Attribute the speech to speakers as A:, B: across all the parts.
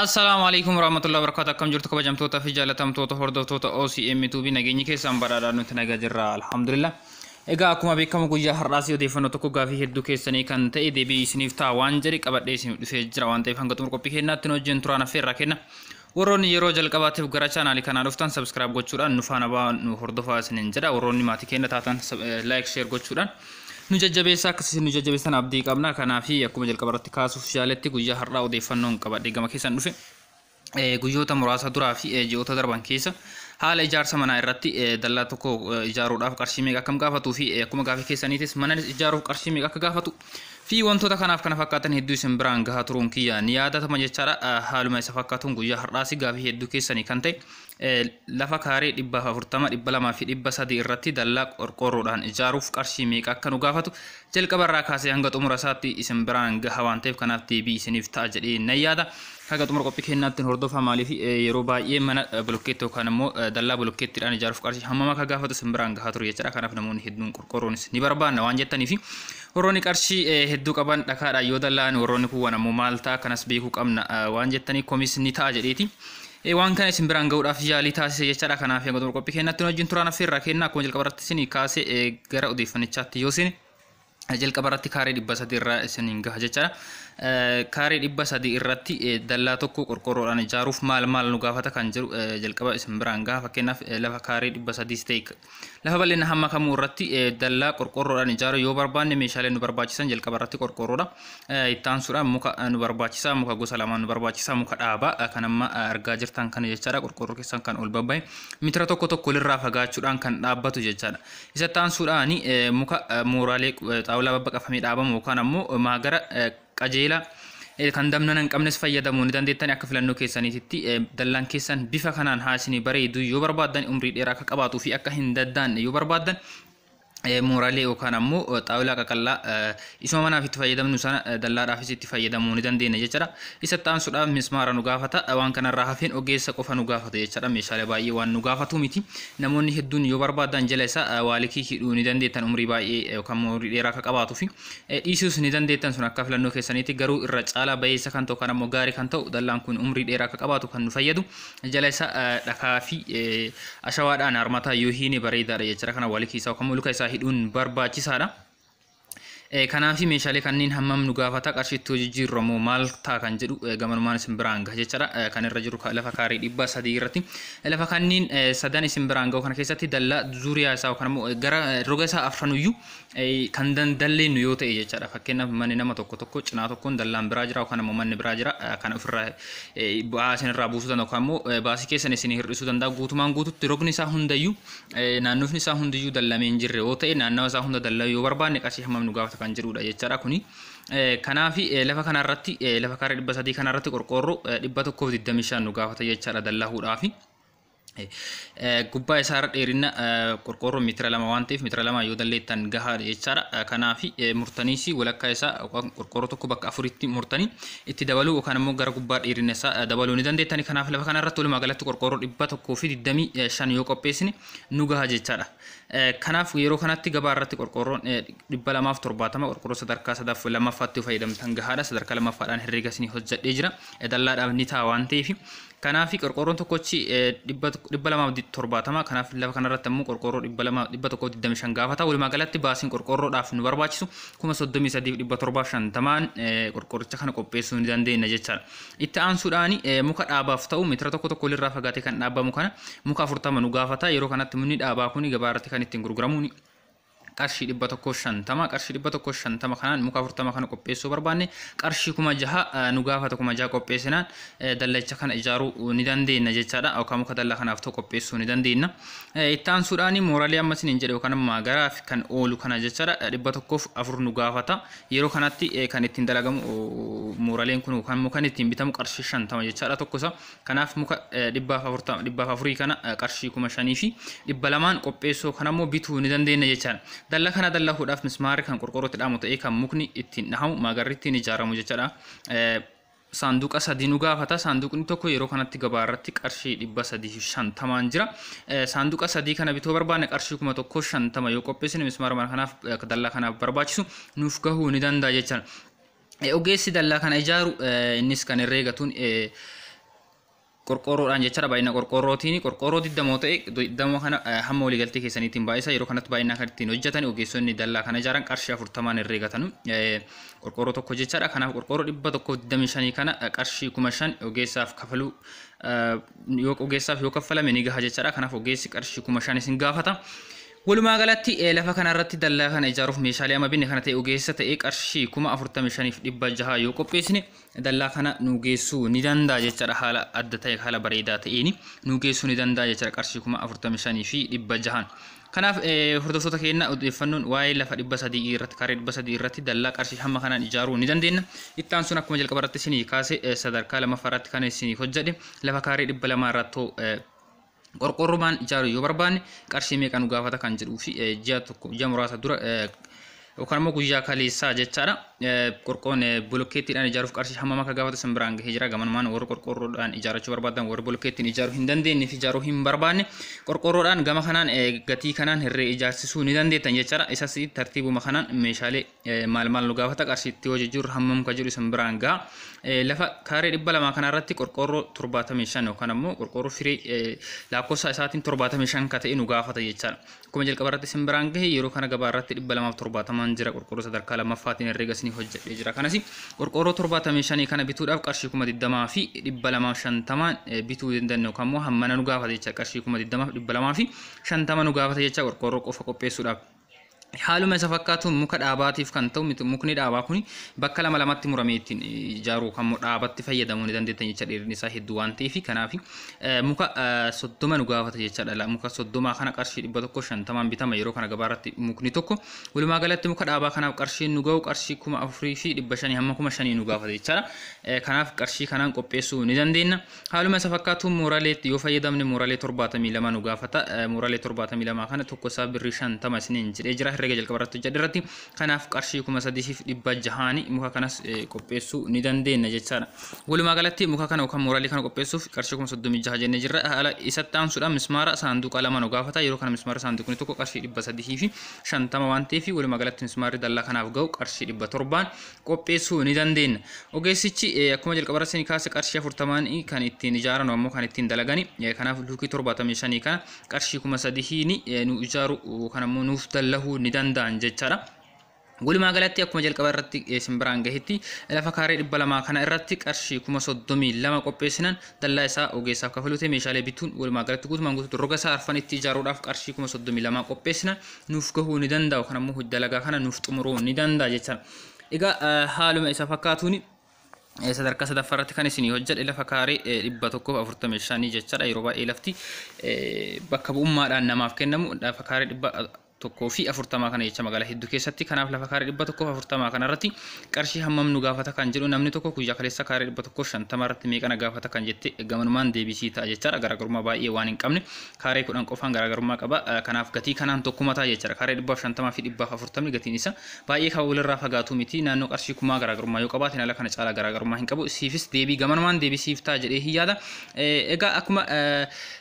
A: Assalaamu alaikum warahmatullahi wabarakatuh. Akkam jirtu kabajamtoota fi jaalatamtoota hordoftoota OCM TV, nageenyi keessan badhaadhaan, nuti nagaa jirra, alhamdulillah. Egaa akkuma beekamu guyyaa har'aas odeeffannoo tokko gaafii hedduu keessanii kan ta'e deebii isiniif ta'a waan jedhe qabadhee isiniif dhufee jira waan ta'eef, hanga xumura qophii keenyaatti nu wajjin turaan affeerraa kenna. Warroonni yeroo jalqabaatiif gara chaanaalii kanaa dhuftan subscribe gochuudhaan nu faana ba'aa, nu hordofaa isiniin jedha. Warroonni maatii keenya taatan like, share gochuudhaan nu jajjabeessaa, akkasii nu jajjabeessan abdii qabna. Kanaaf akkuma jalqaba irratti kaasuuf yaaletti, guyyaa har'aa odeeffannoon qabadhee gama keessan dhufe guyyoota muraasa duraa fi ji'oota darban keessa haala ijaarsa manaa irratti dallaa tokko ijaaruudhaaf qarshii meeqa akkam gaafatuu fi akkuma gaafii keessaniitis mana ijaaruuf qarshii meeqa akka gaafatu fi wantoota kanaaf kana fakkaatan hedduu isin biraan gahaa turuun kiyya ni yaadatama jechaadha. Haaluma isa fakkaatuun guyyaa har'aas gaafii hedduu keessanii kan ta'e lafa kaaree 140, 200 fi 300 irratti dallaa qorqoorroodhaan ijaaruuf qarshii meeqa akka nu gaafatu jalqaba irraa kaasee hanga xumura isaatti isin biraan gaha waan ta'eef, kanaaf deebii isiniif ta'a jedhee nan yaada. Haga xumura qophii keenyaatti hordofaa. Maaliif, yeroo baay'ee mana bolokkeetti yookaan immoo dallaa bolokkeettiidhaan ijaaruuf qarshii hammam akka gaafatu isin biraan gahaa ture jechaadha. Kanaaf namoonni hedduun qorqoorroonis ni barbaanna waan jettaniif, warroonni qarshii hedduu qaban dhakaadhaan yoo dallaan, warroonni kuuwwan ammoo maal ta'a, kanas beekuu qabna waan jettanii komis ni ta'a jedheeti. Waan kana isin biraan gahuudhaaf yaalii taasise jechaadha. Kanaaf hanga xumura qophii keenyaatti nu wajjin turaan affeerraa kenna. Akkuma jalqaba irratti isin kaasee gara odeeffannichaatti yoo seene, jalqaba irratti kaaree 300 irraa isiniin gaha jechaadha. Kaaree 300 irratti dallaa tokko qorqoorroodhaan ijaaruuf maal maal nu gaafata kan jiru jalqaba isin biraan gaha. Fakkeenyaaf lafa kaaree 300s ta'e lafa bal'ina hamma kamuu irratti dallaa qorqoorroodhaan ijaaruu yoo barbaanne, meeshaalee nu barbaachisan jalqaba irratti qorqoorroodha. Itti aansuudhaan muka nu barbaachisa. Muka gosa lamaan nu barbaachisa. Muka dhaabaa kan amma argaa jirtan kana jechaadha. Qorqoorroo keessan kan ol babbahe mitira tokko tokko walirraa fagaachuudhaan kan dhaabbatu jechaadha. Isa itti aansuudhaan muka mooraalee xaawulaa babbaqafamee dhaabamu yookaan ammoo maagara qajeelaa kan damnana hin qabnes fayyadamuu ni dandeettan akka filannoo keessaniititti. Dallaan keessan bifa kanaan haa isinii bareedu yoo barbaaddan, umrii dheeraa akka qabaatuu fi akka hin daddaanne yoo barbaaddan, mooraalee yookaan ammoo xaawulaa qaqallaa isuma manaaf itti fayyadamnu sana dallaadhaafis itti fayyadamuu ni dandeenya jechaadha. Isa itti aansuudhaaf mismaara nu gaafata. Waan kanarraa hafeen ogeessa qofa nu gaafata jechaadha. Meeshaalee baay'ee waan nu gaafatu miti. Namoonni hedduun yoo barbaadan jala isaa waalikii hidhuu ni dandeettan, umrii baay'ee yookaan umrii dheeraa akka qabaatuu fi dhiisuus ni dandeettan, sun akka filannoo keessaniitti. Garuu irra caalaa bayeessa kan ta'u kan ammoo gaarii kan ta'u, dallaan kun umrii dheeraa akka qabaatu kan nu fayyadu, jala isaa dhakaa fi ashawaadhaan harmataa yoo hiine bareedaadha jechaadha. Kana waalikii isaa yookaan luka isaa hidhuun barbaachisaadha. Kanaaf meeshaalee kanneen hammam nu gaafata, qarshiitti hojii moo maal ta'a kan jedhu gamanumaan isin biraan gaha jechaadha. Kan irra jiru lafa kaaree 300 irratti. Lafa kanneen sadan isin biraan gahu kana keessatti dallaa zuuriyaa isaa yookaan immoo gara roga isaa afranuyyuu kan dalleennu yoo ta'e jechaadha. Fakkeenyaaf manni nama tokko tokko cinaa tokkoon dallaan biraa jira yookaan immoo manni biraa jira, kan ofirraa bu'aa isin irraa buusuu danda'u yookaan immoo baasii keessan isin hir'isuu danda'a. Guutumaan guututti rogni isaa hundayyuu, naannofni isaa hundiyyuu dallamee hin jirre yoo ta'e, naannawa isaa hunda dallaa yoo barbaanne qarshii hammam nu gaafata kan jedhudha jechaadha kuni. Kanaaf lafa kanarratti, lafa kaaree 300 kanarratti qorqoorroo 125 nu gaafata jechaadha dallahuudhaafi. Gubbaa isaarra dheerina qorqoorroo meetira 2 waan ta'eef, meetira 2 yoo dalleettan gahaadha jechaadha. Kanaaf murtaniis walakkaa isaa qorqoorroo tokko bakka afuritti murtanii itti dabaluu yookaan immoo gara gubbaa dheerina isaa dabaluu ni dandeettani. Kanaaf lafa kanarratti walumaa galatti qorqoorroo 125 yoo qopheessine nu gaha jechaadha. Kanaaf yeroo kanatti gabaa irratti qorqoorroon 270 qorqoorroo sadarkaa sadaffaa lammaffaatti fayyadamtan gahaadha. Sadarkaa lammaffaadhaan herreega isinii hojjedhee jira. Dallaadhaaf ni ta'a waan ta'eef. Kanaaf qorqoorroon tokkochi 270. Kanaaf lafa kanarratti ammoo qorqoorroo 200, 125 gaafata. Walumaa galatti baasiin qorqoorroodhaaf nu barbaachisu 33,750n qorqoorricha kana qopheessuu ni dandeenya jechaadha. Itti aansuudhaan muka dhaabaaf ta'u meetira tokko tokko walirraa fagaatee kan dhaabamu kana muka 40 nu gaafata. Yeroo kanatti mukni dhaabaa kun gabaa irratti kan ittiin gurguramu qarshii 150. Qarshii 150 kanaan muka 40 kana qopheessuu barbaanne qarshii 6,000 nu gaafata. 6,000 qopheessinaan dallacha kana ijaaruu ni dandeenya jechaadha, yookaan muka dallaa kanaaf ta'u qopheessuu ni dandeenya. Itti aansuudhaan mooraalee amma isiniin jedhe yookaan maagaraaf kan oolu kana jechaadha, 104 nu gaafata. Yeroo kanatti kan ittiin dalagamu mooraaleen kun yookaan mukan ittiin bitamu qarshii 50 jechaadha tokko isa. Kanaaf muka 140, 104 kana qarshii 5,200n qopheessuu kan ammoo bituu ni dandeenya jechaadha. Dallaa kana dallahuudhaaf mismaarri kan qorqoorrootti dhaamu ta'ee kan mukni ittiin dhahamu, maagarri ittiin ijaaramu jechaadha. Saanduqa sadii nu gaafata. Saanduqni tokko yeroo kanatti gabaa irratti qarshii 350n jira. Saanduqa sadii kana bituu barbaanne qarshii 1,050 yoo qopheessine mismaara mana kanaaf, dallaa kanaaf barbaachisu nuuf gahuu ni danda'a jechaadha. Ogeessi dallaa kana ijaaru innis kan herreegatuun Qorqoorroodhaan jechaadha, baay'ina qorqoorrootiin qorqoorroo 20 ta'e 20 kana hamma waliigaltee keessaniitiin baay'isa. Yeroo kanatti baay'inaa kan ittiin hojjetan ogeessonni dallaa kana ijaaran qarshii 40n herreegatanu qorqoorroo tokko jechaadha. Kanaaf qorqoorroo 125 kana qarshii 5,000 ogeessaaf kafaluu yoo ogeessaaf yoo kaffalame ni gaha jechaadha. Kanaaf ogeessi qarshii 5,000 isin gaafata. Walumaa galatti lafa kanarratti dallaa kana ijaaruuf meeshaalee amma binne kana ta'e ogeessa ta'e qarshii 45,600 yoo qopheessine dallaa kana nu geessuu ni danda'a jechaadha. Haala adda ta'e, haala bareedaa ta'een nu geessuu ni danda'a jechaadha qarshii 45,600. Kanaaf hordoftoota keenya, odeeffannoon waa'ee lafa 300 irratti, kaaree 300 irratti dallaa qarshii hamma kanaan ijaaruu ni dandeenya. Itti aansuun akkuma jalqaba irratti isinii kaase sadarkaa lammaffaa irratti kan isinii hojjedhe lafa kaaree 200 irratti qorqoorromaan ijaaruu yoo barbaanne qarshii meeqa nu gaafata kan jedhuu fi ji'a tokko, ji'a muraasa dura yookaan immoo guyyaa kaleessaa jechaadha. Qorqoon bolokkeettiidhaan ijaaruuf qarshii hammam akka gaafatu isin biraan gahee jira. Gamanumaan warri qorqoorroodhaan ijaarrachuu barbaadan, warri bolokkeettiin ijaaruu hin dandeenye fi ijaaruu hin barbaanne qorqoorroodhaan gama kanaan gatii kanaan hirree ijaarsisuu ni dandeettan jechaadha. Isas tartiibuma kanaan meeshaalee maal maal nu gaafata, qarshii itti hojii jiru hammam ka jedhu isin biraan gaha. Lafa kaaree 200 kanarratti qorqoorroo 75 yookaan ammoo qorqoorroo firii lakkoofsa isaatiin 75 ka ta'e nu gaafata jechaadha. Akkuma jalqaba irratti isin biraan gahe yeroo kana gabaa irratti 270 jira, qorqoorroo sadarkaa lammaffaatiin herreega isinii hojjedhee jira. Kanas qorqoorroo 75 kana bituudhaaf qarshii 20,250 bituu dandeenya yookaan immoo hammana nu gaafata jecha, qarshii 20,250 nu gaafata jecha qorqoorroo qofa qopheessuudhaaf. Haaluma isa fakkaatu muka dhaabaatiif kan ta'u, mukni dhaabaa kun bakka lama lamatti muramee ittiin ijaaruu kan dhaabatti fayyadamuu ni dandeettan jecha, dheerinni isaa hedduu waan ta'eef. Kanaaf muka 30 nu gaafata jechaadha. Muka 30 kana qarshii 150 bitama yeroo kana gabaarratti mukni tokko. Walumaa galatti muka dhaabaa kanaaf qarshiin nu ga'u qarshii 4,500 hamma 5,000 nu gaafata jechaadha. Kanaaf qarshii kanaan qopheessuu ni dandeenya. Haaluma isa fakkaatu mooralee yoo fayyadamne mooralee 72 nu gaafata. Mooralee 72 kana tokko isaa birrii 50 isiniin jedhee jira herrega jalqaba irratti hojjedhe irratti. Kanaaf qarshii 3,600 muka kanas qopheessuu ni dandeenya jechaadha. Walumaa galatti muka kana yookaan mooraalee kana qopheessuuf qarshii 36,000 jennee jirra. Haala isatti aansuudhaan mismaara saanduqa lama nu gaafata. Yeroo kana mismaara saanduqni tokko qarshii 350 waan ta'eef walumaa galatti mismaarri dallaa kanaaf ga'u qarshii 700 qopheessuu ni dandeenya. Ogeessichi akkuma jalqaba irratti kaase qarshii 40 kan ittiin ijaaran ammoo kan ittiin dalagani. Kanaaf luukii 75 kana qarshii 3,000 nu ijaaru yookaan ammoo nuuf dallahuu ni danda'an jechaadha. Walumaa galatti akkuma jalqaba irratti isin biraan gahetti lafa kaaree 200 kana irratti qarshii 32,000 qopheessinan dallaa isaa ogeessaaf kafalute meeshaalee bituun walumaa galatti guutumaan guutuutti roga isaa arfan itti ijaaruudhaaf qarshii 32,000 qopheessinan nuuf gahuu ni danda'a yookaan ammoo dalagaa kana nuuf xumuruu ni danda'a jechaadha. Egaa haaluma isa fakkaatuun sadarkaa sadaffaa irratti kan isinii hojjedhe lafa kaaree 145 jechaadha. Yeroo baay'ee lafti bakka bu'ummaadhaan namaaf kennamu lafa kaaree 140 kana jecha magaalaa hedduu keessatti. Kanaaf lafa kaaree 140 kana irratti qarshii hammam nu gaafata kan jedhu, namni tokko guyyaa kaleessa kaaree 150 irratti meeqa na gaafata kan jette gamanumaan deebisii ta'a jechaadha. Garaagarummaa baay'ee waan hin qabne, kaaree 10 qofaan garaagarummaa qaba. Kanaaf gatii kanaan tokkuma ta'a jechaadha. Kaaree 150 fi 140 gatiin isa baay'ee kan walirraa fagaatu miti. Naannoo qarshii kumaa garaagarummaa yoo qabaate haala kana caalaa garaagarummaa hin qabu. Siifis deebii gamanumaan deebisiif ta'a jedhee hin yaada. Egaa akkuma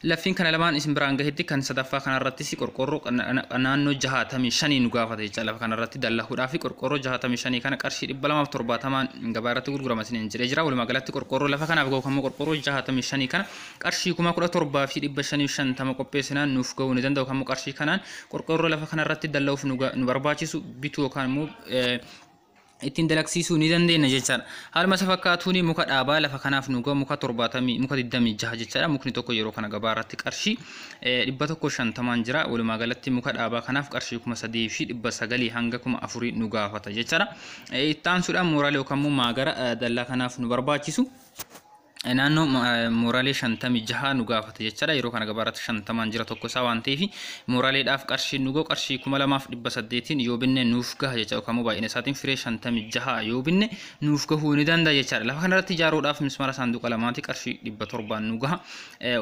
A: laffiin kana lamaan isin biraan gahetti kan sadaffaa kanarrattis qorqoorroo naannoo 65 nu gaafata jecha. Lafa kanarratti dallahuudhaa fi qorqoorroo 65 kana qarshii 270 gabaa irratti gurgurama isiniin jedhee jira. Walumaa galatti qorqoorroo lafa kanaaf gahu kammoo qorqoorroo 65 kana qarshii 17,550 qopheessinaan nuuf gahuu ni danda'u. Kammoo qarshii kanaan qorqoorroo lafa kanarratti dallahuuf nu barbaachisu bituu yookaan immoo ittiin dalagsiisuu ni dandeenya jechaadha. Haaluma isa fakkaatuun muka dhaabaa lafa kanaaf nu gahu muka 70, muka 26 jechaadha. Mukni tokko yeroo kana gabaa irratti qarshii 150 jira. Walumaa galatti muka dhaabaa kanaaf qarshii 3,900 hanga 4,000 nu gaafata jechaadha. Itti aansuudhaan mooraalee yookaan immoo maagara dallaa kanaaf nu barbaachisu naannoo mooraalee 56 nu gaafata jechaadha. Yeroo kana gabaa irratti 50 jira tokko isaa waan ta'eef mooraaleedhaaf qarshii nu gahu qarshii 2,800 yoo binne nuuf gaha jecha, yookaan immoo baay'ina isaatiin firee 56 yoo binne nuuf gahuu ni danda'a jechaadha. Lafa kanarratti ijaaruudhaaf mismaara saanduqa lamaati qarshii 700 nu gaha.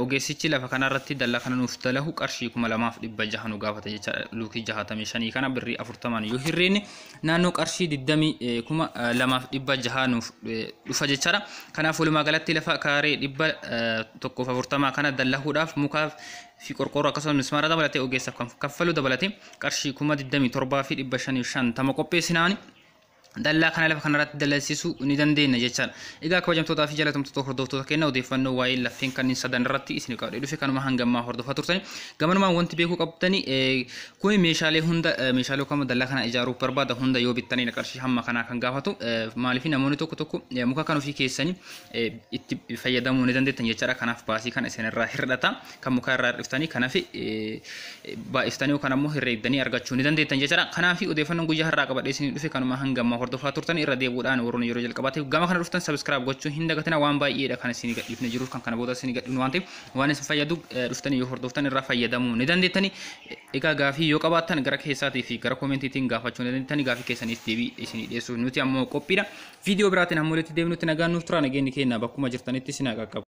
A: Ogeessichi lafa kanarratti dallaa kana nuuf dalahu qarshii 2,600 nu gaafata jechaadha. Luukii 65 kana birrii 40 yoo hirreenne naannoo qarshii 20,600 nuuf dhufa jechaadha. Kanaaf walumaa galatti lafa kaaree 140 kana dallahuudhaaf mukaaf fi qorqoorroo akkasumas mismaara dabalatee ogeessaaf kan kaffalu dabalatee qarshii 27,550 qopheessinaani Dallaa kana lafa kanarratti dallasisuu ni dandeenya jechaadha. Egaa kabajamtootaa fi jaalatamtoota hordoftoota keenya, odeeffannoo waa'ee laffeen kanneen sadan irratti isin qabadhee dhufe kanuma hangammaa hordofaa turtani. Gamanumaan wanti beekuu qabdani, kun meeshaalee hunda, meeshaalee yookaan dallaa kana ijaaruuf barbaada hunda yoo bittanii qarshii hamma kanaa kan gaafatu. Maaliif namoonni tokko tokko muka kan ofii keessanii itti fayyadamuu ni dandeettan jechaadha. Kanaaf baasii kana isinirraa hir'ata. Kan muka irraa hir'iftanii kanaaf baay'iftanii yookaan ammoo herreegdanii argachuu ni dandeettan jechaadha. Kanaaf odeeffannoon guyyaa har'aa qabadhee isin dhufe kanuma hangammaa hordofaa turtan. Irra deebi'uudhaan warroonni yeroo jalqabaatiif gama kana dhuftan subscribe gochuu hin dagatina. Waan baay'eedha kan isin gadhiifne jiruuf, kan kana booda isin gadhiifnu waan ta'eef, waan isin fayyadu dhuftanii yoo hordoftan irraa fayyadamuu ni dandeettani. Egaa gaafii yoo qabaattan gara keessaatii fi gara koomentiitiin gaafachuu ni dandeettani. Gaafii keessaniif deebii isinii dhiyeessuuf nuti ammoo qophiidha. Viidiyoo biraatiin hamma walitti deebinutti nagaan nuuf tura. Nageenyi keenya bakkuma jirtanitti isin haa qaqqabu.